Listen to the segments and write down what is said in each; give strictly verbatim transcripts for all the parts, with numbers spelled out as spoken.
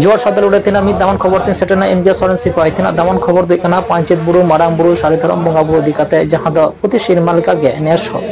ᱡᱚᱦᱟᱨ ᱥᱟᱶᱛᱮ ᱱᱚᱰᱮ ᱛᱮᱱᱟᱜ ᱢᱤᱫ ᱫᱟᱢᱟᱱ ᱠᱷᱚᱵᱚᱨ ᱛᱮᱧ ᱥᱮᱴᱮᱨᱱᱟ ᱮᱢ ᱡᱮ ᱥᱚᱨᱮᱱ ᱥᱤᱯᱟᱦᱤ᱾ ᱛᱮᱱᱟᱜ ᱫᱟᱢᱟᱱ ᱠᱷᱚᱵᱚᱨ ᱫᱚ ᱦᱩᱭᱩᱜ ᱠᱟᱱᱟ ᱯᱟᱧᱪᱮᱛ ᱵᱩᱨᱩ, ᱢᱟᱨᱟᱝ ᱵᱩᱨᱩ, ᱥᱟᱹᱨᱤ ᱫᱷᱚᱨᱚᱢ ᱵᱚᱸᱜᱟ ᱵᱩᱨᱩ ᱤᱫᱤ ᱠᱟᱛᱮ, ᱡᱟᱦᱟᱸ ᱫᱚ ᱯᱨᱚᱛᱤ ᱥᱮᱨᱢᱟ ᱞᱮᱠᱟᱜᱮ ᱱᱮᱥ ᱦᱚᱸ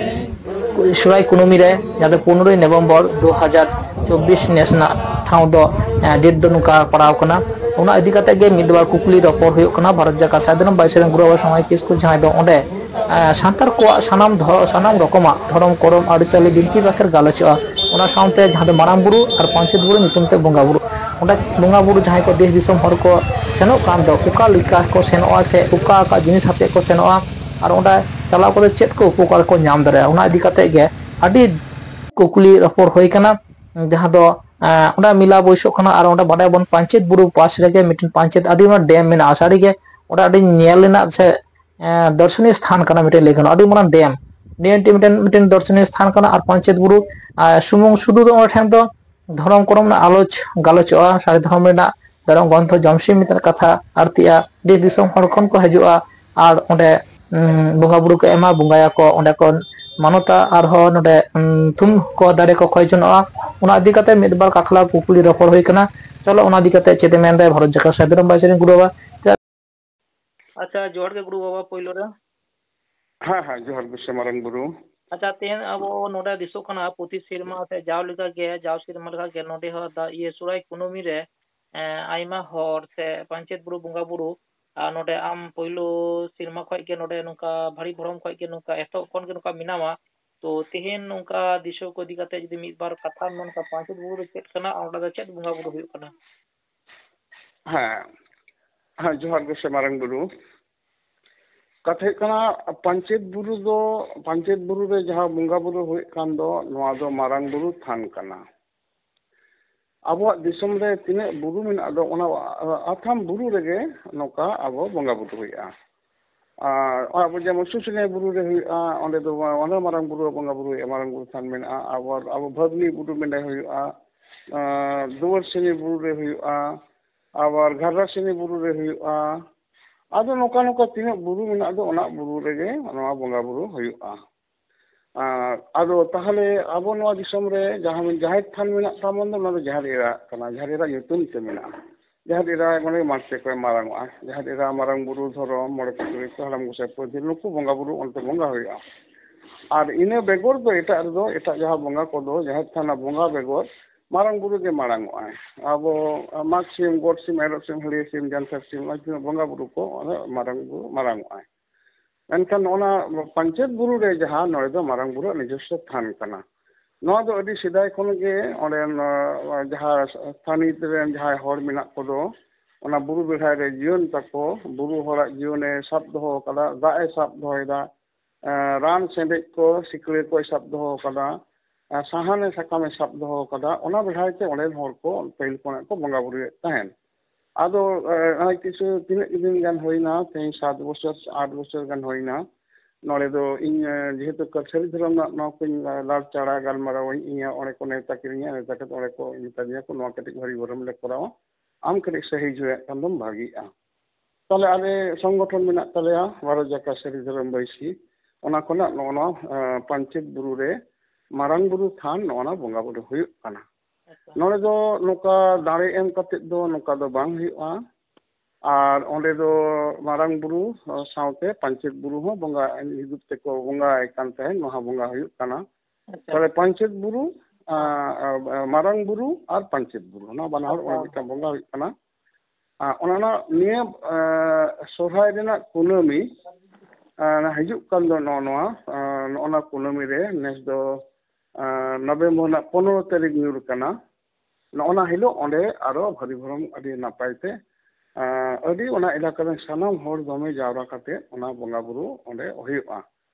ᱥᱚᱨᱟᱭ ᱠᱩᱱᱟᱹᱢᱤ ᱨᱮ, ᱡᱟᱦᱟᱸ ᱫᱚ ᱯᱚᱱᱨᱚᱭ ᱱᱚᱵᱷᱮᱢᱵᱚᱨ ᱫᱩ ᱦᱟᱡᱟᱨ ᱪᱚᱵᱵᱤᱥ ᱱᱮᱥ ᱨᱮᱱᱟᱜ ᱴᱷᱟᱶ ᱫᱚ, ᱮ, ᱰᱮᱴ ᱫᱚ ᱱᱚᱝᱠᱟ ᱯᱟᱲᱟᱣ ᱠᱟᱱᱟ᱾ ᱚᱱᱟ ᱤᱫᱤ ᱠᱟᱛᱮ ᱜᱮ ᱢᱤᱫ ᱵᱟᱨ ᱠᱩᱠᱞᱤ ᱨᱚᱯᱚᱲ ᱦᱩᱭᱩᱜ ᱠᱟᱱᱟ᱾ ᱵᱷᱟᱨᱚᱛ ᱡᱟᱠᱟᱛ ᱥᱟᱭᱫᱟᱨᱟᱢ ᱵᱟᱭᱤᱥ ᱨᱮᱱ ᱜᱩᱨᱩ ᱵᱟᱵᱟ ᱥᱚᱢᱟᱡᱽ ᱠᱤᱥᱠᱩ, ᱡᱟᱦᱟᱸᱭ ᱫᱚ ᱚᱸᱰᱮ ᱮ, ᱥᱟᱱᱛᱟᱲ ᱠᱚᱣᱟᱜ ᱥᱟᱱᱟᱢ ᱫᱷᱚ-, ᱥᱟᱱᱟᱢ ᱨᱚᱠᱚᱢᱟᱜ ᱫᱷᱚᱨᱚᱢ, ᱠᱚᱨᱚᱢ, ᱟᱹᱨᱤᱪᱟᱹᱞᱤ, ᱵᱤᱱᱛᱤ ᱵᱟᱠᱷᱮᱬ ᱜᱟᱞᱚᱪᱚᱜᱼᱟ᱾ ᱚᱱᱟ ᱥᱟᱶᱛᱮ ᱡᱟᱦᱟᱸ ᱫᱚ ᱢᱟᱨᱟᱝ ᱵᱩᱨᱩ ᱟᱨ ᱯᱟᱧᱪᱮᱛ ᱵᱩᱨᱩ ᱧᱩᱛᱩᱢ ᱛᱮ ᱵᱚᱸᱜᱟ ᱵᱩᱨᱩ, ᱚᱸᱰᱮ ᱵᱚᱸᱜᱟ ᱵᱩᱨᱩ ᱡᱟᱦᱟᱸᱭ ᱠᱚ ᱫᱮᱥ ᱫᱤᱥᱚᱢ ᱦᱚᱲ ᱠᱚ ᱥᱮᱱᱚᱜ ᱠᱟᱱ ᱫᱚ, ᱚᱠᱟ ᱞᱮᱠᱟ ᱠᱚ ᱥᱮᱱᱚᱜᱼᱟ ᱥᱮ ᱚᱠᱟ ᱚᱠᱟ ᱡᱤᱱᱤᱥ ᱟᱛᱮᱫ ᱠᱚ ᱥᱮᱱᱚᱜᱼᱟ, ᱟᱨ ᱚᱸᱰᱮ ᱪᱟᱞᱟᱣ ᱠᱟᱛᱮ ᱪᱮᱫ ᱠᱚ ᱩᱯᱚᱠᱟᱨ ᱠᱚ ᱧᱟᱢ ᱫᱟᱲᱮᱭᱟᱜᱼᱟ, ᱚᱱᱟ ᱤᱫᱤ ᱠᱟᱛᱮ ᱜᱮ ᱟᱹᱰᱤ ᱠᱩᱠᱞᱤ ᱨᱚᱯᱚᱲ ᱦᱩᱭ ᱠᱟᱱᱟ᱾ ᱡᱟᱦᱟᱸ ᱫᱚ, ᱮ, ᱚᱸᱰᱮ ᱢᱮᱞᱟ ᱵᱟᱹᱭᱥᱟᱹᱜ ᱠᱟᱱᱟ, ᱟᱨ ᱚᱸᱰᱮ ᱵᱟᱰᱟᱭ ᱵᱚᱱ ᱯᱟᱧᱪᱮᱛ ᱵᱩᱨᱩ ᱯᱟᱥ ᱨᱮᱜᱮ ᱢᱤᱫᱴᱮᱱ ᱯᱟᱧᱪᱮᱛ ᱟᱹᱰᱤ ᱢᱟᱨᱟᱝ ᱰᱮᱢ ᱢᱮᱱᱟᱜᱼᱟ᱾ ᱥᱟᱹᱨᱤᱜᱮ ᱚᱸᱰᱮ ᱟᱹᱰᱤ ᱧᱮᱞ ᱨᱮᱱᱟᱜ ᱥᱮ ᱮ, ᱫᱚᱨᱥᱚᱱᱤᱭᱚ ᱥᱛᱷᱟᱱ ᱠᱟᱱᱟ, ᱢᱤᱫᱴᱮᱱ ᱞᱟᱹᱭ ᱜᱟᱱᱚᱜᱼᱟ, ᱟᱹᱰᱤ ᱢᱟᱨᱟᱝ ᱰᱮᱢ᱾ ᱱᱤᱭᱟᱹ ᱢᱤᱫᱴᱮᱱ, ᱢᱤᱫᱴᱮᱱ, ᱢᱤᱫᱴᱮᱱ ᱫᱚᱨᱥᱚᱱᱤᱭᱚ ᱥᱛᱷᱟᱱ ᱠᱟᱱᱟ᱾ ᱟᱨ ᱯᱟᱧᱪᱮᱛ ᱵᱩᱨᱩ, ᱟᱨ ᱥᱩᱢᱩᱝ ᱥᱩᱫᱷᱩ ᱫᱚ ᱚᱸᱰᱮ ᱴᱷᱮᱱ ᱫᱚ ᱫᱷᱚᱨᱚᱢ ᱠᱚᱨᱚᱢ ᱨᱮᱱᱟᱜ ᱟᱞᱳᱪ ᱜᱟᱞᱚᱪᱚᱜᱼᱟ, ᱥᱟᱹᱨᱤ ᱫᱷᱚᱨᱚᱢ ᱨᱮᱱᱟᱜ ᱫᱷᱚᱨᱚᱢ ᱜᱨᱚᱱᱛᱷᱚ ᱡᱚᱢᱥᱤᱢ ᱢᱤᱫᱴᱮᱱ ᱠᱟᱛᱷᱟ ᱟᱨᱛᱤᱜᱼᱟ, ᱫᱮᱥ ᱫᱤᱥᱚᱢ ᱦᱚᱲ ᱠᱷᱚᱱ ᱠᱚ ᱦᱤᱡᱩᱜᱼᱟ, ᱟᱨ ᱚᱸᱰᱮ, ᱩᱸ, ᱵᱚᱸᱜᱟ ᱵᱩᱨᱩ ᱠᱚ ᱮᱢᱟ, ᱵᱚᱸᱜᱟᱭᱟᱠᱚ, ᱚᱸᱰᱮ ᱠᱚ ᱢᱟᱱᱚᱛᱟ, ᱟᱨᱦᱚᱸ ᱱᱚᱰᱮ, ᱩᱸ, ᱛᱷᱩᱢ ᱠᱚ ᱫᱟᱨᱮ ᱠᱚ ᱠᱷᱚᱭ ᱡᱚᱱᱚᱜᱼᱟ᱾ ᱚᱱᱟ ᱤᱫᱤ ᱠᱟᱛᱮ ᱢᱤᱫ ᱵᱟᱨ ᱠᱟᱛᱷᱟ ᱠᱩᱠᱞᱤ ᱨᱚᱯᱚᱲ ᱦᱩᱭ ᱠᱟᱱᱟ᱾ ᱪᱚᱞᱚ, ᱚᱱᱟ ᱤᱫᱤ ᱠᱟᱛᱮ ᱪᱮᱫ ᱮ ᱢᱮᱱᱫᱟᱭ ᱵᱷᱟᱨᱚᱛ ᱡᱟᱠᱟᱛ ᱥᱟᱭᱫᱟᱨᱟᱢ ᱵᱟᱭᱤᱥ ᱨᱮᱱ ᱜᱩᱨᱩ ᱵᱟᱵᱟ᱾ ᱟᱪᱪᱷᱟ, ᱡᱚᱦᱟᱨ ᱜᱮ ᱜᱩᱨᱩ ᱵᱟᱵᱟ, ᱯᱳᱭᱞᱳ ᱨᱮ᱾ ᱦᱮᱸ, ᱦᱮᱸ, ᱡᱚᱦᱟᱨ ᱜᱮ ᱥᱮ ᱢᱟᱨᱟᱝ ᱵᱩᱨᱩ᱾ ᱟᱪᱪᱷᱟ, ᱛᱮᱦᱮᱧ ᱟᱵᱚ ᱱᱚᱰᱮ ᱫᱤᱥᱚᱜ ᱠᱟᱱᱟ, ᱯᱨᱚᱛᱤ ᱥᱮᱨᱢᱟ ᱥᱮ ᱡᱟᱣ ᱞᱮᱠᱟ ᱜᱮ, ᱡᱟᱣ ᱥᱮᱨᱢᱟ ᱞᱮᱠᱟ ᱜᱮ ᱱᱚᱰᱮ ᱦᱚᱸ ᱫᱟ-, ᱤᱭᱟᱹ, ᱥᱚᱨᱟᱭ ᱠᱩᱱᱟᱹᱢᱤ ᱨᱮ, ᱮᱸ, ᱟᱭᱢᱟ ᱦᱚᱲ ᱥᱮ ᱯᱟᱧᱪᱮᱛ ᱵᱩᱨᱩ ᱵᱚᱸᱜᱟ ᱵᱩᱨᱩ, ᱟᱨ ᱱᱚᱰᱮ ᱟᱢ ᱯᱳᱭᱞᱳ ᱥᱮᱨᱢᱟ ᱠᱷᱚᱡ ᱜᱮ ᱱᱚᱰᱮ ᱱᱚᱝᱠᱟ ᱵᱷᱟᱹᱨᱤ ᱵᱷᱚᱨᱚᱢ ᱠᱷᱚᱡ ᱜᱮ ᱱᱚᱝᱠᱟ ᱮᱛᱚᱦᱚᱵ ᱠᱷᱚᱱ ᱜᱮ ᱱᱚᱝᱠᱟ ᱢᱮᱱᱟᱢᱟ᱾ ᱛᱚ, ᱛᱮᱦᱮᱧ ᱱᱚᱝᱠᱟ ᱫᱤᱥᱟᱹ ᱠᱚ ᱤᱫᱤ ᱠᱟᱛᱮ ᱡᱩᱫᱤ ᱢᱤᱫ ᱵᱟᱨ ᱠᱟᱛᱷᱟᱢ ᱢᱮᱱ ᱠᱷᱟᱱ, ᱯᱟᱧᱪᱮᱛ ᱵᱩᱨᱩ ᱫᱚ ᱪᱮᱫ ᱠᱟᱱᱟ ᱟᱨ ᱚᱸᱰᱮ ᱫᱚ ᱪᱮᱫ ᱵᱚᱸᱜᱟ ᱵᱩᱨᱩ ᱦᱩᱭᱩᱜ ᱠᱟᱱᱟ? ᱦᱮᱸ, ᱦᱮᱸ, ᱡᱚᱦᱟᱨ ᱜᱮ ᱥᱮ ᱢᱟᱨᱟᱝ ᱵᱩᱨᱩ᱾ ᱠᱟᱛᱷᱟ ᱦᱩᱭᱩᱜ ᱠᱟᱱᱟ, ᱯᱟᱧᱪᱮᱛ ᱵᱩᱨᱩ ᱫᱚ, ᱯᱟᱧᱪᱮᱛ ᱵᱩᱨᱩ ᱨᱮ ᱡᱟᱦᱟᱸ ᱵᱚᱸᱜᱟ ᱵᱩᱨᱩ ᱦᱩᱭᱩᱜ ᱠᱟᱱ ᱫᱚ, ᱱᱚᱣᱟ ᱫᱚ ᱢᱟᱨᱟᱝ ᱵᱩᱨᱩ ᱛᱷᱟᱱ ᱠᱟᱱᱟ᱾ ᱟᱵᱚᱣᱟᱜ ᱫᱤᱥᱚᱢ ᱨᱮ ᱛᱤᱱᱟᱹᱜ ᱵᱩᱨᱩ ᱢᱮᱱᱟᱜ ᱫᱚ, ᱚᱱᱟ ᱟᱛᱷᱟᱢ ᱵᱩᱨᱩ ᱨᱮᱜᱮ ᱱᱚᱝᱠᱟ ᱟᱵᱚ ᱵᱚᱸᱜᱟ ᱵᱩᱨᱩ ᱦᱩᱭᱩᱜᱼᱟ᱾ ᱟᱨ ᱟᱵᱚ ᱡᱮᱢᱚᱱ ᱥᱩᱥᱩᱱᱤᱭᱟᱹ ᱵᱩᱨᱩ ᱨᱮ ᱦᱩᱭᱩᱜᱼᱟ, ᱚᱸᱰᱮ ᱫᱚ ᱚᱸᱰᱮ ᱢᱟᱨᱟᱝ ᱵᱩᱨᱩ ᱵᱚᱸᱜᱟ ᱵᱩᱨᱩ ᱦᱩᱭᱩᱜᱼᱟ, ᱢᱟᱨᱟᱝ ᱵᱩᱨᱩ ᱛᱷᱟᱱ ᱢᱮᱱᱟᱜᱼᱟ᱾ ᱟᱵᱟᱨ ᱟᱵᱚ ᱵᱷᱟᱵᱽᱱᱤ ᱵᱩᱨᱩ ᱢᱮᱱᱟᱜ ᱦᱩᱭᱩᱜᱼᱟ, ᱟᱨ ᱫᱩᱣᱟᱹᱨᱥᱤᱱᱤ ᱵᱩᱨᱩ ᱨᱮ ᱦᱩᱭᱩᱜᱼᱟ, ᱟᱵᱟᱨ ᱜᱷᱟᱜᱽᱨᱟᱥᱤᱱᱤ ᱵᱩᱨᱩ ᱨᱮ ᱦᱩᱭᱩᱜᱼᱟ᱾ ᱟᱫᱚ ᱱᱚᱝᱠᱟ ᱱᱚᱝᱠᱟ ᱛᱤᱱᱟᱹᱜ ᱵᱩᱨᱩ ᱢᱮᱱᱟᱜ ᱫᱚ, ᱚᱱᱟ ᱵᱩᱨᱩ ᱨᱮᱜᱮ ᱱᱚᱣᱟ ᱵᱚᱸᱜᱟ ᱵᱩᱨᱩ ᱦᱩᱭᱩᱜᱼᱟ᱾ ᱟᱨ ᱟᱫᱚ ᱛᱟᱦᱚᱞᱮ ᱟᱵᱚ ᱱᱚᱣᱟ ᱫᱤᱥᱚᱢ ᱨᱮ ᱡᱟᱦᱟᱸ ᱡᱟᱦᱮᱨ ᱛᱷᱟᱱ ᱢᱮᱱᱟᱜ ᱛᱟᱵᱚᱱ ᱫᱚ, ᱚᱱᱟ ᱫᱚ ᱡᱟᱦᱮᱨ ᱮᱨᱟ ᱠᱟᱱᱟ, ᱡᱟᱦᱮᱨ ᱮᱨᱟ ᱧᱩᱛᱩᱢ ᱛᱮ ᱢᱮᱱᱟᱜᱼᱟ᱾ ᱡᱟᱦᱮᱨ ᱮᱨᱟ ᱢᱟᱱᱮ ᱢᱟᱨᱪᱮ ᱠᱚᱭ ᱢᱟᱨᱟᱝ ᱚᱜᱼᱟ, ᱡᱟᱦᱮᱨ ᱮᱨᱟ, ᱢᱟᱨᱟᱝ ᱵᱩᱨᱩ, ᱫᱷᱚᱨᱚᱢ, ᱢᱚᱬᱮ ᱠᱚ ᱛᱩᱨᱩᱭ ᱠᱚ, ᱦᱟᱲᱟᱢ ᱜᱚᱸᱥᱟᱭ ᱯᱟᱹᱫᱤ, ᱱᱩᱠᱩ ᱵᱚᱸᱜᱟ ᱵᱩᱨᱩ ᱚᱱᱛᱮ ᱵᱚᱸᱜᱟ ᱦᱩᱭᱩᱜᱼᱟ᱾ ᱟᱨ ᱤᱱᱟᱹ ᱵᱮᱜᱚᱨ ᱫᱚ ᱮᱴᱟᱜ ᱨᱮᱫᱚ, ᱮᱴᱟᱜ ᱡᱟᱦᱟᱸ ᱵᱚᱸᱜᱟ ᱠᱚᱫᱚ ᱡᱟᱦᱮᱨ ᱛᱷᱟᱱ ᱨᱮᱱᱟᱜ ᱵᱚᱸᱜᱟ ᱵᱮᱜᱚᱨ ᱢᱟᱨᱟᱝ ᱵᱩᱨᱩ ᱜᱮ ᱢᱟᱨᱟᱝ ᱚᱜᱼᱟᱭ᱾ ᱟᱵᱚ ᱢᱟᱜᱽ ᱥᱤᱢ, ᱜᱚᱴ ᱥᱤᱢ, ᱮᱨᱚᱜ ᱥᱤᱢ, ᱦᱟᱹᱲᱭᱟᱹ ᱥᱤᱢ, ᱡᱟᱱᱛᱷᱟᱲ ᱥᱤᱢ, ᱱᱚᱜᱼᱚᱭ ᱛᱤᱱᱟᱹᱜ ᱵᱚᱸᱜᱟ ᱵᱩᱨᱩ ᱠᱚ, ᱚᱱᱟ ᱢᱟᱨᱟᱝ ᱵᱩᱨᱩ ᱢᱟᱨᱟᱝ ᱚᱜᱼᱟᱭ᱾ ᱢᱮᱱᱠᱷᱟᱱ ᱚᱱᱟ ᱯᱟᱧᱪᱮᱛ ᱵᱩᱨᱩ ᱨᱮ ᱡᱟᱦᱟᱸ ᱱᱚᱰᱮ ᱫᱚ ᱢᱟᱨᱟᱝ ᱵᱩᱨᱩᱣᱟᱜ ᱱᱤᱡᱚᱥᱥᱚ ᱛᱷᱟᱱ ᱠᱟᱱᱟ᱾ ᱱᱚᱣᱟ ᱫᱚ ᱟᱹᱰᱤ ᱥᱮᱫᱟᱭ ᱠᱷᱚᱱ ᱜᱮ ᱚᱸᱰᱮ, ᱟᱸ, ᱡᱟᱦᱟᱸ ᱛᱷᱟᱹᱱᱤᱛ ᱨᱮᱱ ᱡᱟᱦᱟᱸᱭ ᱦᱚᱲ ᱢᱮᱱᱟᱜ ᱠᱚᱫᱚ, ᱚᱱᱟ ᱵᱩᱨᱩ ᱵᱮᱲᱦᱟᱭ ᱨᱮ ᱡᱤᱭᱚᱱ ᱛᱟᱠᱚ, ᱵᱩᱨᱩ ᱦᱚᱲᱟᱜ ᱡᱤᱭᱚᱱᱮ ᱥᱟᱵ ᱫᱚᱦᱚ ᱟᱠᱟᱫᱟ, ᱫᱟᱜ ᱮ ᱥᱟᱵ ᱫᱚᱦᱚᱭᱮᱫᱟ, ᱟᱸ, ᱨᱟᱱ ᱥᱮᱸᱫᱮᱡ ᱠᱚ, ᱥᱤᱠᱲᱟᱹ ᱠᱚᱭ ᱥᱟᱵ ᱫᱚᱦᱚ ᱟᱠᱟᱫᱟ, ᱟᱸ, ᱥᱟᱦᱟᱱᱮ ᱥᱟᱠᱟᱢᱮ ᱥᱟᱵ ᱫᱚᱦᱚ ᱟᱠᱟᱫᱟ, ᱚᱱᱟ ᱵᱮᱲᱦᱟᱭ ᱛᱮ ᱚᱸᱰᱮᱱ ᱦᱚᱲ ᱠᱚ ᱯᱟᱹᱦᱤᱞ ᱠᱷᱚᱱᱟᱜ ᱠᱚ ᱵᱚᱸᱜᱟ ᱵᱩᱨᱩᱭᱮᱫ ᱛᱟᱦᱮᱸᱱ᱾ ᱟᱫᱚ, ᱮ, ᱱᱚᱜᱼᱚᱭ ᱠᱤᱪᱷᱩ ᱛᱤᱱᱟᱹᱜ ᱫᱤᱱ ᱜᱟᱱ ᱦᱩᱭᱱᱟ, ᱛᱮᱦᱮᱧ ᱥᱟᱛ ᱵᱚᱪᱷᱚᱨ, ᱟᱴ ᱵᱚᱪᱷᱚᱨ ᱜᱟᱱ ᱦᱩᱭᱱᱟ᱾ ᱱᱚᱰᱮ ᱫᱚ ᱤᱧ, ᱮ, ᱡᱮᱦᱮᱛᱩ ᱠᱟᱞᱪᱟᱨᱤ ᱫᱷᱚᱨᱚᱢ ᱨᱮᱱᱟᱜ ᱱᱚᱣᱟ ᱠᱚᱧ, ᱮ, ᱞᱟᱲᱪᱟᱲᱟ, ᱜᱟᱞᱢᱟᱨᱟᱣᱟᱹᱧ, ᱤᱧ ᱚᱸᱰᱮ ᱠᱚ ᱱᱮᱣᱛᱟ ᱠᱤᱫᱤᱧᱟ, ᱱᱮᱣᱛᱟ ᱠᱟᱛᱮ ᱚᱸᱰᱮ ᱠᱚ ᱢᱮᱛᱟᱫᱤᱧᱟ ᱠᱚ, "ᱱᱚᱣᱟ ᱠᱟᱹᱴᱤᱡ ᱵᱷᱟᱹᱨᱤ ᱵᱷᱚᱨᱚᱢ ᱞᱮ ᱠᱚᱨᱟᱣᱟ, ᱟᱢ ᱠᱟᱹᱴᱤᱡ ᱥᱟᱹᱦᱤ ᱡᱩᱦᱤᱭᱟᱜ ᱠᱷᱟᱱ ᱫᱚᱢ ᱵᱷᱟᱹᱜᱤᱜᱼᱟ᱾" ᱛᱟᱦᱞᱮ ᱟᱞᱮ ᱥᱚᱝᱜᱚᱴᱷᱚᱱ ᱢᱮᱱᱟᱜ ᱛᱟᱞᱮᱭᱟ, ᱵᱷᱟᱨᱚᱛ ᱡᱟᱠᱟᱛ ᱥᱟᱹᱨᱤ ᱫᱷᱚᱨᱚᱢ ᱵᱟᱹᱭᱥᱤ, ᱚᱱᱟ ᱠᱷᱚᱱᱟᱜ ᱱᱚᱜᱼᱚ ᱱᱚᱣᱟ, ᱮ, ᱯᱟᱧᱪᱮᱛ ᱵᱩᱨᱩ ᱨᱮ ᱢᱟᱨᱟᱝ ᱵᱩᱨᱩ ᱛᱷᱟᱱ ᱱᱚᱜᱼᱚ ᱱᱟ ᱵᱚᱸᱜᱟ ᱵᱩᱨᱩ ᱦᱩᱭᱩᱜ ᱠᱟᱱᱟ᱾ ᱟᱪᱪᱷᱟ᱾ ᱱᱚᱰᱮ ᱫᱚ ᱱᱚᱝᱠᱟ ᱫᱟᱲᱮ ᱮᱢ ᱠᱟᱛᱮ ᱫᱚ ᱱᱚᱝᱠᱟ ᱫᱚ ᱵᱟᱝ ᱦᱩᱭᱩᱜᱼᱟ᱾ ᱟᱨ ᱚᱸᱰᱮ ᱫᱚ ᱢᱟᱨᱟᱝ ᱵᱩᱨᱩ, ᱚ, ᱥᱟᱶᱛᱮ ᱯᱟᱧᱪᱮᱛ ᱵᱩᱨᱩ ᱦᱚᱸ ᱵᱚᱸᱜᱟ ᱦᱤᱡᱩᱜ ᱛᱮᱠᱚ ᱵᱚᱸᱜᱟᱭ ᱠᱟᱱ ᱛᱟᱦᱮᱸᱫ, ᱱᱚᱣᱟ ᱵᱚᱸᱜᱟ ᱦᱩᱭᱩᱜ ᱠᱟᱱᱟ᱾ ᱟᱪᱪᱷᱟ᱾ ᱛᱟᱦᱞᱮ ᱯᱟᱧᱪᱮᱛ ᱵᱩᱨᱩ, ᱟ, ᱟ, ᱢᱟᱨᱟᱝ ᱵᱩᱨᱩ ᱟᱨ ᱯᱟᱧᱪᱮᱛ ᱵᱩᱨᱩ, ᱱᱚᱣᱟ ᱵᱟᱱᱟ ᱦᱚᱲ ᱟᱪᱪᱷᱟ᱾ ᱚᱸᱰᱮ ᱢᱤᱫᱴᱟᱝ ᱵᱚᱸᱜᱟ ᱦᱩᱭᱩᱜ ᱠᱟᱱᱟ᱾ ᱟ, ᱚᱱᱟ, ᱚᱱᱟ ᱱᱤᱭᱟᱹ, ᱟ, ᱥᱚᱨᱦᱟᱭ ᱨᱮᱱᱟᱜ ᱠᱩᱱᱟᱹᱢᱤ, ᱟ, ᱦᱤᱡᱩᱜ ᱠᱟᱱ ᱫᱚ ᱱᱚᱜᱼᱚ ᱱᱚᱣᱟ, ᱟ, ᱱᱚᱜᱼᱚ ᱱᱚᱣᱟ ᱠᱩᱱᱟᱹᱢᱤ ᱨᱮ ᱱᱮᱥ ᱫᱚ, ᱟ, ᱱᱚᱵᱷᱮᱢᱵᱚᱨ ᱨᱮᱱᱟᱜ ᱯᱚᱱᱨᱚ ᱛᱟᱹᱨᱤᱠᱷ ᱧᱩᱨ ᱠᱟᱱᱟ᱾ ᱱᱚᱜᱼᱚ ᱱᱟ ᱦᱤᱞᱳᱜ ᱚᱸᱰᱮ ᱟᱨᱚ ᱵᱷᱟᱹᱨᱤ ᱵᱷᱚᱨᱚᱢ ᱟᱹᱰᱤ ᱱᱟᱯᱟᱭ ᱛᱮ, ᱟ, ᱟᱹᱰᱤ ᱚᱱᱟ ᱮᱞᱟᱠᱟ ᱨᱮᱱ ᱥᱟᱱᱟᱢ ᱦᱚᱲ ᱫᱚᱢᱮ ᱡᱟᱣᱨᱟ ᱠᱟᱛᱮ ᱚᱱᱟ ᱵᱚᱸᱜᱟ ᱵᱩᱨᱩ ᱚᱸᱰᱮ ᱦᱩᱭᱩᱜᱼᱟ᱾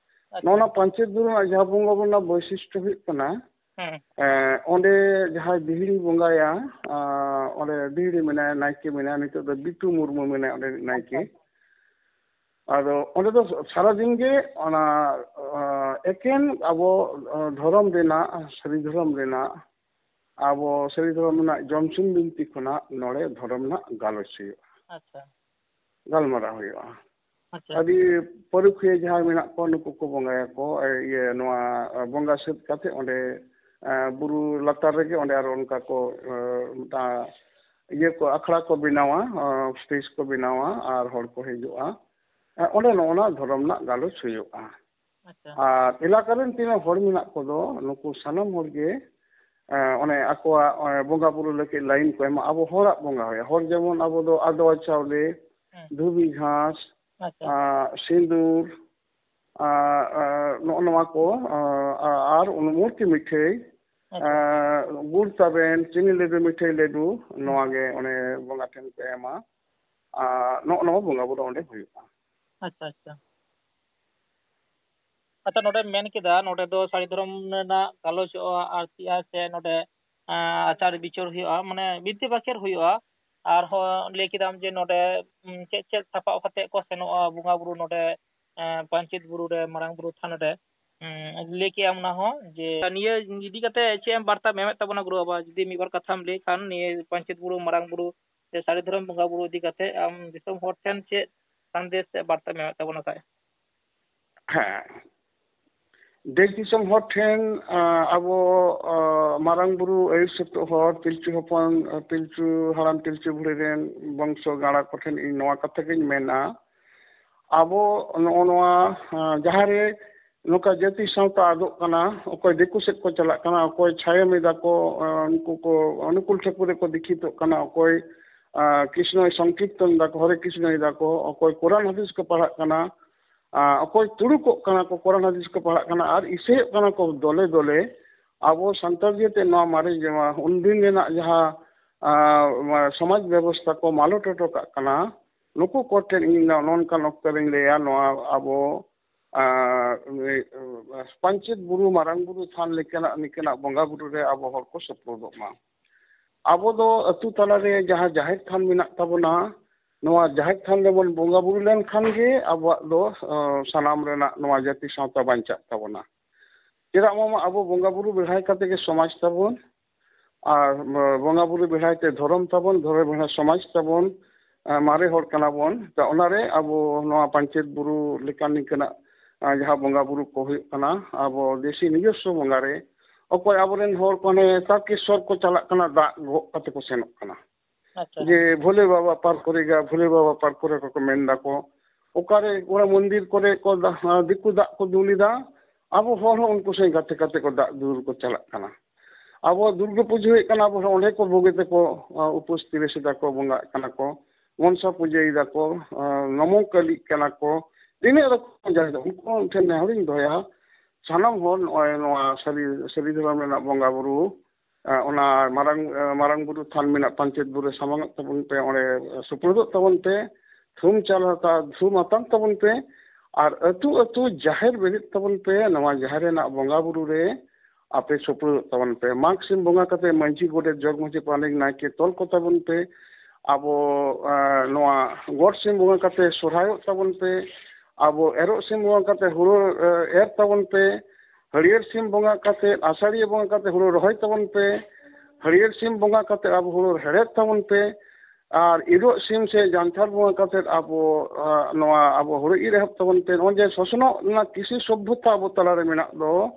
ᱟᱪᱪᱷᱟ᱾ ᱱᱚᱜᱼᱚ ᱱᱟ ᱯᱟᱧᱪᱮᱛ ᱵᱩᱨᱩ ᱨᱮᱱᱟᱜ ᱡᱟᱦᱟᱸ ᱵᱚᱸᱜᱟ ᱵᱩᱨᱩ ᱨᱮᱱᱟᱜ ᱵᱳᱭᱥᱤᱥᱴᱚ ᱦᱩᱭᱩᱜ ᱠᱟᱱᱟ, ᱦᱮᱸ᱾ ᱮ, ᱚᱸᱰᱮ ᱡᱟᱦᱟᱸᱭ ᱵᱤᱦᱲᱤ ᱵᱚᱸᱜᱟᱭᱟ, ᱟ, ᱚᱸᱰᱮ ᱵᱤᱦᱲᱤ ᱢᱮᱱᱟᱭᱟ, ᱱᱟᱭᱠᱮ ᱢᱮᱱᱟᱭᱟ, ᱱᱤᱛᱚᱜ ᱫᱚ ᱵᱤᱴᱩ ᱢᱩᱨᱢᱩ ᱢᱮᱱᱟᱭᱟ ᱚᱸᱰᱮ ᱱᱟᱭᱠᱮ᱾ ᱟᱪᱪᱷᱟ᱾ ᱟᱫᱚ ᱚᱸᱰᱮ ᱫᱚ ᱥᱟᱨᱟᱫᱤᱱ ᱜᱮ ᱚᱱᱟ, ᱟ, ᱮᱠᱮᱱ ᱟᱵᱚ, ᱟ, ᱫᱷᱚᱨᱚᱢ ᱨᱮᱱᱟᱜ, ᱥᱟᱹᱨᱤ ᱫᱷᱚᱨᱚᱢ ᱨᱮᱱᱟᱜ, ᱟᱵᱚ ᱥᱟᱹᱨᱤ ᱫᱷᱚᱨᱚᱢ ᱨᱮᱱᱟᱜ ᱡᱚᱢᱥᱤᱢ ᱵᱤᱱᱛᱤ ᱠᱷᱚᱱᱟᱜ ᱱᱚᱰᱮ ᱫᱷᱚᱨᱚᱢ ᱨᱮᱱᱟᱜ ᱜᱟᱞᱚᱪ ᱦᱩᱭᱩᱜᱼᱟ᱾ ᱟᱪᱪᱷᱟ᱾ ᱜᱟᱞᱢᱟᱨᱟᱣ ᱦᱩᱭᱩᱜᱼᱟ᱾ ᱟᱪᱪᱷᱟ᱾ ᱟᱹᱰᱤ ᱯᱟᱹᱨᱩᱠᱷᱤᱭᱟᱹ ᱡᱟᱦᱟᱸᱭ ᱢᱮᱱᱟᱜ ᱠᱚᱣᱟ, ᱱᱩᱠᱩ ᱠᱚ ᱵᱚᱸᱜᱟᱭᱟᱠᱚ᱾ ᱮ, ᱤᱭᱟᱹ, ᱱᱚᱣᱟ, ᱮ, ᱵᱚᱸᱜᱟ ᱥᱟᱹᱛ ᱠᱟᱛᱮ ᱚᱸᱰᱮ, ᱮ, ᱵᱩᱨᱩ ᱞᱟᱛᱟᱨ ᱨᱮᱜᱮ ᱚᱸᱰᱮ ᱟᱨᱚ ᱚᱱᱠᱟ ᱠᱚ, ᱮ, ᱢᱤᱫᱴᱟᱝ ᱤᱭᱟᱹ ᱠᱚ, ᱟᱠᱷᱲᱟ ᱠᱚ ᱵᱮᱱᱟᱣᱟ, ᱮ, ᱥᱴᱮᱡᱽ ᱠᱚ ᱵᱮᱱᱟᱣᱟ ᱟᱨ ᱦᱚᱲ ᱠᱚ ᱦᱤᱡᱩᱜᱼᱟ᱾ ᱮ, ᱚᱸᱰᱮ ᱱᱚᱜᱼᱚ ᱱᱟ ᱫᱷᱚᱨᱚᱢ ᱨᱮᱱᱟᱜ ᱜᱟᱞᱚᱪ ᱦᱩᱭᱩᱜᱼᱟ᱾ ᱟᱪᱪᱷᱟ᱾ ᱟᱨ ᱮᱞᱟᱠᱟ ᱨᱮᱱ ᱛᱤᱱᱟᱹᱜ ᱦᱚᱲ ᱢᱮᱱᱟᱜ ᱠᱚᱫᱚ, ᱱᱩᱠᱩ ᱥᱟᱱᱟᱢ ᱦᱚᱲ ᱜᱮ, ᱮ, ᱚᱱᱮ ᱟᱠᱚᱣᱟᱜ, ᱮ, ᱵᱚᱸᱜᱟ ᱵᱩᱨᱩ ᱞᱟᱹᱜᱤᱫ ᱞᱟᱭᱤᱱ ᱠᱚ ᱮᱢᱟ᱾ ᱟᱵᱚ ᱦᱚᱲᱟᱜ ᱵᱚᱸᱜᱟ ᱦᱩᱭᱩᱜᱼᱟ᱾ ᱦᱚᱲ ᱡᱮᱢᱚᱱ ᱟᱵᱚ ᱫᱚ ᱟᱫᱣᱟ ᱪᱟᱣᱞᱮ, ᱦᱮᱸ᱾ ᱫᱷᱩᱵᱤ ᱜᱷᱟᱸᱥ, ᱟᱪᱪᱷᱟ᱾ ᱟ, ᱥᱤᱸᱫᱩᱨ, ᱟ, ᱟ, ᱱᱚᱜᱼᱚ ᱱᱚᱣᱟ ᱠᱚ, ᱟ, ᱟ, ᱟᱨ ᱩᱱ ᱢᱩᱨᱛᱤ ᱢᱤᱴᱷᱟᱹᱭ, ᱟᱪᱪᱷᱟ᱾ ᱟ, ᱜᱩᱲ ᱛᱟᱵᱮᱱ, ᱪᱤᱱᱤ ᱞᱟᱹᱰᱩ, ᱢᱤᱴᱷᱟᱹᱭ ᱞᱟᱹᱰᱩ, ᱦᱮᱸ᱾ ᱱᱚᱣᱟ ᱜᱮ ᱚᱱᱮ ᱵᱚᱸᱜᱟ ᱴᱷᱮᱱ ᱠᱚ ᱮᱢᱟ᱾ ᱟ, ᱱᱚᱜᱼᱚ ᱱᱚᱣᱟ ᱵᱚᱸᱜᱟ ᱵᱩᱨᱩ ᱚᱸᱰᱮ ᱦᱩᱭᱩᱜᱼᱟ᱾ ᱟᱪᱪᱷᱟ, ᱟᱪᱪᱷᱟ᱾ ᱟᱪᱪᱷᱟ, ᱱᱚᱰᱮᱢ ᱢᱮᱱ ᱠᱮᱫᱟ, ᱱᱚᱰᱮ ᱫᱚ ᱥᱟᱹᱨᱤ ᱫᱷᱚᱨᱚᱢ ᱨᱮᱱᱟᱜ ᱜᱟᱞᱚᱪᱚᱜᱼᱟ, ᱟᱨᱛᱤᱜᱼᱟ, ᱥᱮ ᱱᱚᱰᱮ, ᱟᱸ, ᱟᱪᱟᱨ ᱵᱤᱪᱟᱹᱨ ᱦᱩᱭᱩᱜᱼᱟ, ᱢᱟᱱᱮ ᱵᱤᱱᱛᱤ ᱵᱟᱠᱷᱮᱲ ᱦᱩᱭᱩᱜᱼᱟ᱾ ᱟᱨᱦᱚᱸ ᱞᱟᱹᱭ ᱠᱮᱫᱟᱢ ᱡᱮ ᱱᱚᱰᱮ, ᱩᱢ, ᱪᱮᱫ ᱪᱮᱫ ᱥᱟᱯᱟᱵ ᱠᱟᱛᱮ ᱠᱚ ᱥᱮᱱᱚᱜᱼᱟ ᱵᱚᱸᱜᱟ ᱵᱩᱨᱩ ᱱᱚᱰᱮ, ᱮᱸ, ᱯᱟᱧᱪᱮᱛ ᱵᱩᱨᱩ ᱨᱮ, ᱢᱟᱨᱟᱝ ᱵᱩᱨᱩ ᱛᱷᱟᱱ ᱨᱮ? ᱩᱢ, ᱞᱟᱹᱭ ᱠᱮᱜᱼᱟᱢ ᱚᱱᱟ ᱦᱚᱸ, ᱡᱮ ᱱᱤᱭᱟᱹ ᱤᱫᱤ ᱠᱟᱛᱮ ᱪᱮᱫ ᱮᱢ ᱵᱟᱨᱛᱟᱢ ᱮᱢᱮᱫ ᱛᱟᱵᱚᱱᱟ ᱜᱩᱨᱩ ᱵᱟᱵᱟ? ᱡᱩᱫᱤ ᱢᱤᱫ ᱵᱟᱨ ᱠᱟᱛᱷᱟᱢ ᱞᱟᱹᱭ ᱠᱷᱟᱱ ᱱᱤᱭᱟᱹ ᱯᱟᱧᱪᱮᱛ ᱵᱩᱨᱩ, ᱢᱟᱨᱟᱝ ᱵᱩᱨᱩ, ᱥᱮ ᱥᱟᱹᱨᱤ ᱫᱷᱚᱨᱚᱢ ᱵᱚᱸᱜᱟ ᱵᱩᱨᱩ ᱤᱫᱤ ᱠᱟᱛᱮ ᱟᱢ ᱫᱤᱥᱚᱢ ᱦᱚᱲ ᱴᱷᱮᱱ ᱪᱮᱫ ᱥᱟᱸᱫᱮᱥ ᱥᱮ ᱵᱟᱨᱛᱟᱢ ᱮᱢᱮᱫ ᱛᱟᱵᱚᱱᱟ ᱠᱷᱟᱡ? ᱦᱮᱸ, ᱫᱮᱥ ᱫᱤᱥᱚᱢ ᱦᱚᱲ ᱴᱷᱮᱱ, ᱟᱸ, ᱟᱵᱚ, ᱟᱸ, ᱢᱟᱨᱟᱝ ᱵᱩᱨᱩ ᱟᱹᱭᱩᱨ ᱥᱩᱛᱩᱜ ᱦᱚᱲ, ᱯᱤᱞᱪᱩ ᱦᱚᱯᱚᱱ, ᱟᱸ, ᱯᱤᱞᱪᱩ ᱦᱟᱲᱟᱢ, ᱯᱤᱞᱪᱩ ᱵᱩᱲᱦᱤ ᱨᱮᱱ ᱵᱚᱝᱥᱚ ᱜᱟᱬᱟ ᱠᱚᱴᱷᱮᱱ ᱤᱧ ᱱᱚᱣᱟ ᱠᱟᱛᱷᱟ ᱜᱤᱧ ᱢᱮᱱᱟ, ᱟᱵᱚ ᱱᱚᱜᱼᱚ ᱱᱚᱣᱟ, ᱟᱸ, ᱡᱟᱦᱟᱸ ᱨᱮ ᱱᱚᱝᱠᱟ ᱡᱟᱹᱛᱤ ᱥᱟᱶᱛᱟ ᱟᱫᱚᱜ ᱠᱟᱱᱟ, ᱚᱠᱚᱭ ᱫᱤᱠᱩ ᱥᱮᱫ ᱠᱚ ᱪᱟᱞᱟᱜ ᱠᱟᱱᱟ, ᱚᱠᱚᱭ ᱪᱷᱟᱭᱚᱢ ᱮᱫᱟ ᱠᱚ, ᱟᱸ, ᱩᱱᱠᱩ ᱠᱚ ᱚᱱᱩᱠᱩᱞ ᱴᱷᱟᱹᱠᱩᱨ ᱨᱮᱠᱚ ᱫᱤᱠᱷᱤᱛᱚᱜ ᱠᱟᱱᱟ, ᱚᱠᱚᱭ, ᱟᱸ, ᱠᱨᱤᱥᱱᱚᱭ ᱥᱚᱝᱠᱤᱨᱛᱚᱱ ᱮᱫᱟ ᱠᱚ, ᱦᱚᱨᱮ ᱠᱨᱤᱥᱱᱚᱭ ᱮᱫᱟ ᱠᱚ, ᱚᱠᱚᱭ ᱠᱳᱨᱟᱱ ᱦᱟᱫᱤᱥ ᱠᱚ ᱯᱟᱲᱦᱟᱜ ᱠᱟᱱᱟ, ᱟᱸ, ᱚᱠᱚᱭ ᱛᱩᱲᱩᱠᱚᱜ ᱠᱟᱱᱟ ᱠᱚ, ᱠᱳᱨᱟᱱ ᱦᱟᱫᱤᱥ ᱠᱚ ᱯᱟᱲᱦᱟᱜ ᱠᱟᱱᱟ ᱟᱨ ᱤᱥᱟᱹᱭᱚᱜ ᱠᱟᱱᱟ ᱠᱚ ᱫᱚᱞᱮ ᱫᱚᱞᱮ, ᱟᱵᱚ ᱥᱟᱱᱛᱟᱲ ᱡᱟᱹᱛᱤ ᱱᱚᱣᱟ ᱢᱟᱨᱮ ᱡᱟᱢᱟ, ᱩᱱᱫᱤᱱ ᱨᱮᱱᱟᱜ ᱡᱟᱦᱟᱸ, ᱟᱸ, ᱥᱚᱢᱟᱡᱽ ᱵᱮᱵᱚᱥᱛᱷᱟ ᱠᱚ ᱢᱟᱞᱚᱴ ᱦᱚᱴᱚ ᱠᱟᱜ ᱠᱟᱱᱟ, ᱱᱩᱠᱩ ᱠᱚ ᱴᱷᱮᱱ ᱤᱧ ᱱᱚ-, ᱱᱚᱝᱠᱟᱱ ᱚᱠᱛᱚ ᱨᱤᱧ ᱞᱟᱹᱭᱟ, ᱱᱚᱣᱟ ᱟᱵᱚ, ᱟᱸ, ᱯᱟᱧᱪᱮᱛ ᱵᱩᱨᱩ, ᱢᱟᱨᱟᱝ ᱵᱩᱨᱩ ᱛᱷᱟᱱ ᱞᱮᱠᱟᱱᱟᱜ, ᱱᱤᱠᱟᱹᱱᱟᱜ ᱵᱚᱸᱜᱟ ᱵᱩᱨᱩ ᱨᱮ ᱟᱵᱚ ᱦᱚᱲ ᱠᱚ ᱥᱩᱯᱨᱩᱫᱚᱜ ᱢᱟ᱾ ᱟᱵᱚ ᱫᱚ ᱟᱹᱛᱩ ᱛᱟᱞᱟᱨᱮ ᱡᱟᱦᱟᱸ ᱡᱟᱦᱮᱨ ᱛᱷᱟᱱ ᱢᱮᱱᱟᱜ ᱛᱟᱵᱚᱱᱟ, ᱱᱚᱣᱟ ᱡᱟᱦᱮᱨ ᱛᱷᱟᱱ ᱨᱮᱵᱚᱱ ᱵᱚᱸᱜᱟ ᱵᱩᱨᱩ ᱞᱮᱱᱠᱷᱟᱱ ᱜᱮ ᱟᱵᱚᱣᱟᱜ ᱫᱚ, ᱚ, ᱥᱟᱱᱟᱢ ᱨᱮᱱᱟᱜ ᱱᱚᱣᱟ ᱡᱟᱹᱛᱤ ᱥᱟᱶᱛᱟ ᱵᱟᱧᱪᱟᱜ ᱛᱟᱵᱚᱱᱟ᱾ ᱪᱮᱫᱟᱜ ᱵᱟᱝᱢᱟ ᱟᱵᱚ ᱵᱚᱸᱜᱟ ᱵᱩᱨᱩ ᱵᱮᱲᱦᱟᱭ ᱠᱟᱛᱮ ᱜᱮ ᱥᱚᱢᱟᱡᱽ ᱛᱟᱵᱚᱱ, ᱟᱨ, ᱚ, ᱵᱚᱸᱜᱟ ᱵᱩᱨᱩ ᱵᱮᱲᱦᱟᱭ ᱛᱮ ᱫᱷᱚᱨᱚᱢ ᱛᱟᱵᱚᱱ, ᱫᱷᱚᱨᱚᱢ ᱵᱮᱲᱦᱟᱭ ᱥᱚᱢᱟᱡᱽ ᱛᱟᱵᱚᱱ, ᱟᱸ, ᱢᱟᱨᱮ ᱦᱚᱲ ᱠᱟᱱᱟ ᱵᱚᱱ᱾ ᱛᱚ, ᱚᱱᱟᱨᱮ ᱟᱵᱚ ᱱᱚᱣᱟ ᱯᱟᱧᱪᱮᱛ ᱵᱩᱨᱩ ᱞᱮᱠᱟᱱ ᱱᱤᱝᱠᱟᱹᱱᱟᱜ, ᱟᱸ, ᱡᱟᱦᱟᱸ ᱵᱚᱸᱜᱟ ᱵᱩᱨᱩ ᱠᱚ ᱦᱩᱭᱩᱜ ᱠᱟᱱᱟ, ᱟᱵᱚ ᱫᱮᱥᱤ ᱱᱤᱡᱚᱥᱥᱚ ᱵᱚᱸᱜᱟ ᱨᱮ ᱚᱠᱚᱭ ᱟᱵᱚᱨᱮᱱ ᱦᱚᱲ ᱠᱚ ᱦᱟᱱᱮ ᱛᱟᱨᱠᱮᱥᱥᱚᱨ ᱠᱚ ᱪᱟᱞᱟᱜ ᱠᱟᱱᱟ, ᱫᱟᱜ ᱜᱚᱜ ᱠᱟᱛᱮ ᱠᱚ ᱥᱮᱱᱚᱜ ᱠᱟᱱᱟ᱾ ᱟᱪᱪᱷᱟ᱾ ᱡᱮ ᱵᱷᱳᱞᱮ ᱵᱟᱵᱟ ᱯᱟᱨ ᱠᱚᱨᱮᱜᱟ, ᱵᱷᱳᱞᱮ ᱵᱟᱵᱟ ᱯᱟᱨ ᱠᱚᱨᱮ ᱠᱚ ᱢᱮᱱ ᱫᱟᱠᱚ, ᱚᱠᱟᱨᱮ ᱚᱱᱟ ᱢᱚᱱᱫᱤᱨ ᱠᱚᱨᱮ ᱠᱚ ᱫᱟ-, ᱫᱤᱠᱩ ᱫᱟᱜ ᱠᱚ ᱫᱩᱞ ᱮᱫᱟ, ᱟᱵᱚ ᱦᱚᱲ ᱦᱚᱸ ᱩᱱᱠᱩ ᱥᱮᱫ ᱜᱟᱛᱮ ᱜᱟᱛᱮ ᱠᱚ ᱫᱟᱜ ᱫᱩᱞ ᱠᱚ ᱪᱟᱞᱟᱜ ᱠᱟᱱᱟ᱾ ᱟᱵᱚ ᱫᱩᱨᱜᱟᱹ ᱯᱩᱡᱟᱹ ᱦᱩᱭᱩᱜ ᱠᱟᱱᱟ, ᱟᱵᱚ ᱦᱚᱸ ᱚᱸᱰᱮ ᱠᱚ ᱵᱩᱜᱤ ᱛᱮᱠᱚ, ᱟ, ᱩᱯᱟᱹᱥ ᱛᱤᱨᱤᱥ ᱮᱫᱟ ᱠᱚ, ᱵᱚᱸᱜᱟᱜ ᱠᱟᱱᱟ ᱠᱚ, ᱢᱚᱱᱥᱟ ᱯᱩᱡᱟᱹᱭ ᱫᱟᱠᱚ, ᱟ, ᱱᱚᱢᱚ ᱠᱟᱹᱞᱤᱜ ᱠᱟᱱᱟ ᱠᱚ, ᱛᱤᱱᱟᱹᱜ ᱨᱚᱠᱚᱢ ᱡᱟᱭᱜᱟ᱾ ᱩᱱᱠᱩ ᱴᱷᱮᱱ ᱱᱮᱦᱚᱨᱤᱧ ᱫᱚᱦᱚᱭᱟ, ᱥᱟᱱᱟᱢ ᱦᱚᱲ ᱱᱚᱜᱼᱚᱭ ᱱᱚᱣᱟ ᱥᱟᱹᱨᱤ, ᱥᱟᱹᱨᱤ ᱫᱷᱚᱨᱚᱢ ᱨᱮᱱᱟᱜ ᱵᱚᱸᱜᱟ ᱵᱩᱨᱩ, ᱟ, ᱚᱱᱟ ᱢᱟᱨᱟᱝ, ᱟ, ᱢᱟᱨᱟᱝ ᱵᱩᱨᱩ ᱛᱷᱟᱱ ᱢᱮᱱᱟᱜ ᱯᱟᱧᱪᱮᱛ ᱵᱩᱨᱩ ᱨᱮ ᱥᱟᱢᱟᱝᱚᱜ ᱛᱟᱵᱚᱱ ᱯᱮ, ᱚᱸᱰᱮ ᱥᱩᱯᱨᱩᱫᱚᱜ ᱛᱟᱵᱚᱱ ᱯᱮ, ᱛᱷᱩᱢ ᱪᱟᱞ ᱦᱟᱛᱟᱣ, ᱛᱷᱩᱢ ᱟᱛᱟᱝ ᱛᱟᱵᱚᱱ ᱯᱮ, ᱟᱨ ᱟᱹᱛᱩ ᱟᱹᱛᱩ ᱡᱟᱦᱮᱨ ᱵᱮᱨᱮᱫ ᱛᱟᱵᱚᱱ ᱯᱮ, ᱱᱚᱣᱟ ᱡᱟᱦᱮᱨ ᱨᱮᱱᱟᱜ ᱵᱚᱸᱜᱟ ᱵᱩᱨᱩ ᱨᱮ ᱟᱯᱮ ᱥᱩᱯᱨᱩᱫᱚᱜ ᱛᱟᱵᱚᱱ ᱯᱮ᱾ ᱢᱟᱜᱽ ᱥᱤᱢ ᱵᱚᱸᱜᱟ ᱠᱟᱛᱮ ᱢᱟᱹᱡᱷᱤ, ᱜᱚᱰᱮᱛ, ᱡᱚᱜᱽ ᱢᱟᱹᱡᱷᱤ, ᱯᱟᱨᱟᱱᱤᱠ, ᱱᱟᱭᱠᱮ ᱛᱚᱞ ᱠᱚ ᱛᱟᱵᱚᱱ ᱯᱮ᱾ ᱟᱵᱚ, ᱟ, ᱱᱚᱣᱟ ᱜᱚᱰ ᱥᱤᱢ ᱵᱚᱸᱜᱟ ᱠᱟᱛᱮ ᱥᱚᱨᱦᱟᱭᱚᱜ ᱛᱟᱵᱚᱱ ᱯᱮ᱾ ᱟᱵᱚ ᱮᱨᱚᱜ ᱥᱤᱢ ᱵᱚᱸᱜᱟ ᱠᱟᱛᱮ ᱦᱩᱲᱩ, ᱟ, ᱮᱨ ᱛᱟᱵᱚᱱ ᱯᱮ᱾ ᱦᱟᱹᱨᱭᱟᱹᱲ ᱥᱤᱢ ᱵᱚᱸᱜᱟ ᱠᱟᱛᱮ, ᱟᱥᱟᱲᱤᱭᱟᱹ ᱵᱚᱸᱜᱟ ᱠᱟᱛᱮ ᱦᱩᱲᱩ ᱨᱚᱦᱚᱭ ᱛᱟᱵᱚᱱ ᱯᱮ᱾ ᱦᱟᱹᱨᱭᱟᱹᱲ ᱥᱤᱢ ᱵᱚᱸᱜᱟ ᱠᱟᱛᱮ ᱟᱵᱚ ᱦᱩᱲᱩ ᱦᱮᱲᱦᱮᱫ ᱛᱟᱵᱚᱱ ᱯᱮ᱾ ᱟᱨ ᱤᱨᱚᱜ ᱥᱤᱢ ᱥᱮ ᱡᱟᱱᱛᱷᱟᱲ ᱵᱚᱸᱜᱟ ᱠᱟᱛᱮ ᱟᱵᱚ, ᱟ, ᱱᱚᱣᱟ ᱟᱵᱚ ᱦᱩᱲᱩ ᱤᱨ ᱮᱦᱚᱵ ᱛᱟᱵᱚᱱ ᱯᱮ᱾ ᱱᱚᱜᱼᱚᱭ ᱡᱮ ᱥᱚᱥᱱᱚᱜ ᱨᱮᱱᱟᱜ ᱠᱨᱤᱥᱤ ᱥᱚᱵᱷᱚᱛᱟ ᱟᱵᱚ ᱛᱟᱞᱟᱨᱮ ᱢᱮᱱᱟᱜ ᱫᱚ,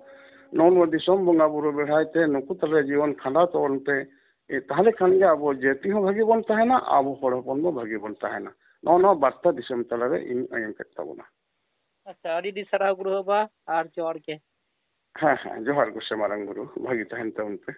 ᱱᱚᱜᱼᱚ ᱱᱚᱣᱟ ᱫᱤᱥᱚᱢ ᱵᱚᱸᱜᱟ ᱵᱩᱨᱩ ᱵᱮᱲᱦᱟᱭ ᱛᱮ ᱱᱩᱠᱩ ᱛᱟᱞᱟᱨᱮ ᱡᱤᱭᱚᱱ ᱠᱷᱟᱸᱰᱟᱣ ᱛᱟᱵᱚᱱ ᱯᱮ᱾ ᱮ, ᱛᱟᱦᱞᱮ ᱠᱷᱟᱱ ᱜᱮ ᱟᱵᱚ ᱡᱟᱹᱛᱤ ᱦᱚᱸ ᱵᱷᱟᱹᱜᱤ ᱵᱚᱱ ᱛᱟᱦᱮᱱᱟ, ᱟᱵᱚ ᱦᱚᱲ ᱦᱚᱯᱚᱱ ᱫᱚ ᱵᱷᱟᱹᱜᱤ ᱵᱚᱱ ᱛᱟᱦᱮᱱᱟ᱾ ᱱᱚᱜᱼᱚ ᱱᱚᱣᱟ ᱵᱟᱨᱛᱟ ᱫᱤᱥᱚᱢ ᱛᱟᱞᱟᱨᱮ ᱤᱧ ᱮᱢ ᱠᱮᱫ ᱛᱟᱵᱚᱱᱟ᱾ ᱟᱪᱪᱷᱟ, ᱟᱹᱰᱤ ᱟᱹᱰᱤ ᱥᱟᱨᱦᱟᱣ ᱜᱩᱨᱩ ᱵᱟᱵᱟ, ᱟᱨ ᱡᱚᱦᱟᱨ ᱜᱮ᱾ ᱦᱮᱸ, ᱦᱮᱸ, ᱡᱚᱦᱟᱨ ᱜᱮ ᱥᱮ ᱢᱟᱨᱟᱝ ᱵᱩᱨᱩ, ᱵᱷᱟᱹᱜᱤ ᱛᱟᱦᱮᱱ ᱛᱟᱵᱚᱱ ᱯᱮ᱾